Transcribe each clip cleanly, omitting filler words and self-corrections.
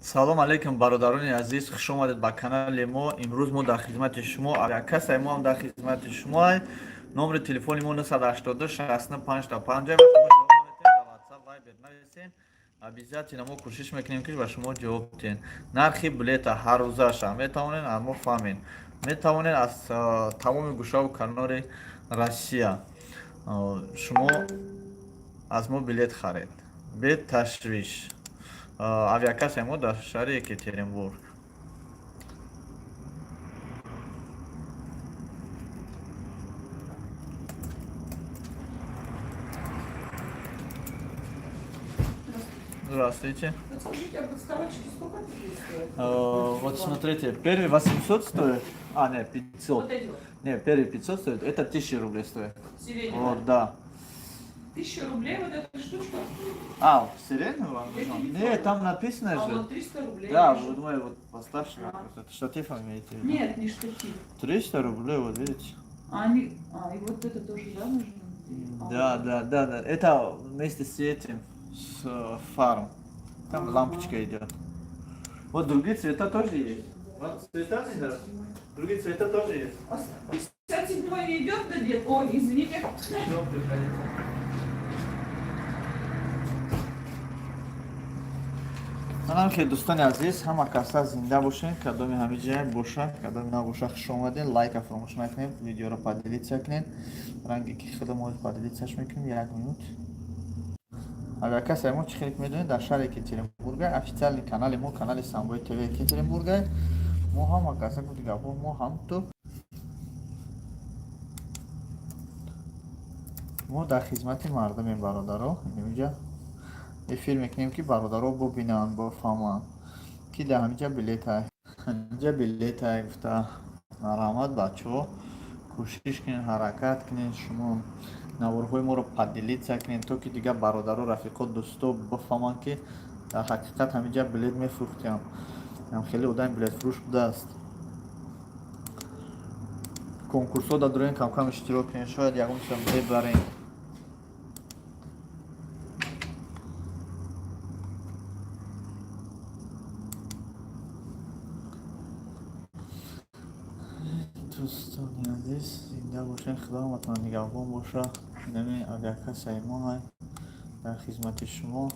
Салом алейкум, бародарони азиз, хуш омадед ба канали мо. Имрӯз мо дар хизмати шумо, авиакассаи мо ҳам дар хизмати шумо. Номери телефони мо 982 65 5. WhatsApp, Viber нависен. Обязательно мо кӯшиш мекунем, ки ба шумо ҷавоб диҳем. Нархи билета ҳаррӯзаша метавонед аз мо фаҳмед. Метавонед аз тамоми гӯшаву канори Россия шумо аз мо билет харед. Бе ташвиш. Авиакассаи мо дар шаҳри Екатеринбург. Здравствуйте. Подскажите, а подставочки сколько такие стоят? Вот смотрите, первый 800 стоит, а, нет, 500. Вот эти вот. Не, первый 500 стоит, это 1000 рублей стоит. Сиреневые. Вот, да. 1000 рублей вот эта штучка? А, сиреневую вам Это нужна? не Нет, там написано А же. вот 300 рублей. Да, вижу. вот мой вот поставьте. А. Это штатив имеете в виду? Нет, не штатив. 300 рублей, вот видите. А, они... а, и вот это тоже, да, нужно? А, Да, вот. да. Это вместе с этим, с фаром. Там лампочка идет. Вот другие цвета тоже есть. Вам цвета не нравятся? Другие цвета тоже есть. А 57 не идет на дед? Ой, извините. Всё, приходите. Манам ки, дӯстони азиз, ҳама каса зинда бошен, кадоми ҳами ҷай боша, кадоми набоша, хуш омаден. Лайка фаромӯш накунед, видеоро поделиться кунед. Ранге ки худо поделиться ш мекунем, як минут. Агар касе мо чӣ хеле медонед, дар шаҳри Екатеринбурга официальный канали мо, канали Самбои ТВ Екатеринбурга. Мо ҳама каса гуфти гапҳо, мо ҳам ту мо дар хизмати мардумем, бародаро. Инҷа эфир мекунем, ки бародаро бубинанд, бофаҳманд, ки дар ҳаминҷа билетай, ҳаминҷа билетай гуфта. Марҳамат, бачаҳо, кӯшиш кунед, ҳаракат кунед, шумо наворҳои моро поделиться кунед, то ки дигар бародаро, рафиқо, дӯсто бифаҳманд, ки дар ҳақиқат ҳаминҷа билет мефурӯхтем. Хеле одами билетфурӯш будааст. Конкурсҳо дар дурен камкам иштирок кунед, шояд ягон чизам мебарем. Дӯстони азиз, зинда бошед, худо нигаҳбон боша. Инами авиакассаи мо дар хизмати шумо.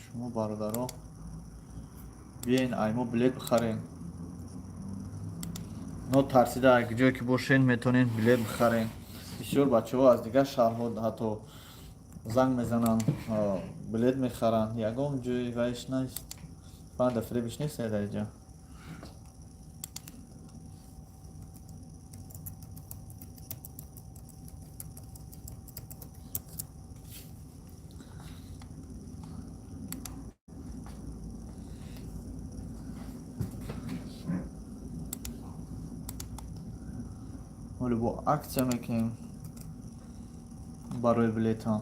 Шумо, бародаро, биен, ай мо билет бихарен. Нотарсида ҷое ки бошен, метавонед билет бихарен. Бисёр бачаҳо аз дигар шаҳрҳо ҳатто занг мезананд, билет мехаранд. Ягон ҷои вайш нест, банда фиребиш нест дар инҷа. Ҳоло бо акция мекунем барои билетҳо.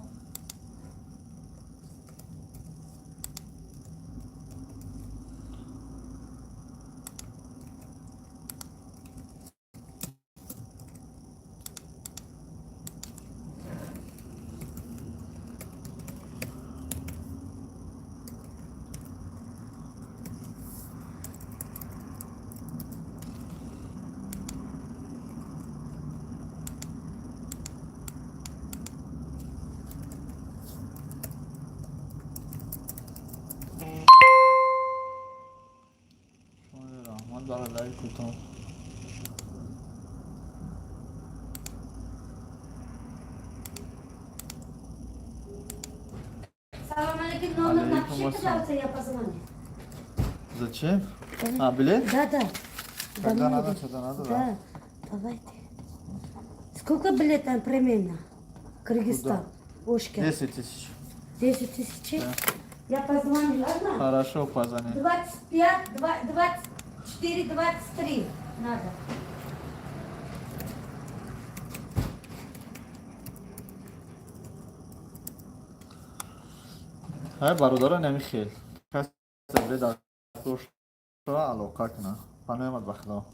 Раҳмат бародари кӯтоҳ. Салам алейкум, номер Алейкум напишите, ассалам. Пожалуйста, я позвоню. Зачем? А, билет? Да. Когда Домой надо, иду. что-то надо, да? Да, давайте. Сколько билетов примерно? Кыргызстан. Ошка. 10 тысяч. 10 тысяч? Да. Я позвоню, ладно? Хорошо, позвони. 25, 24, 23 надо. Ҳай, бародарон, ами хел. Касе билет дар алоқа кунад. Паноҳ ба Худо.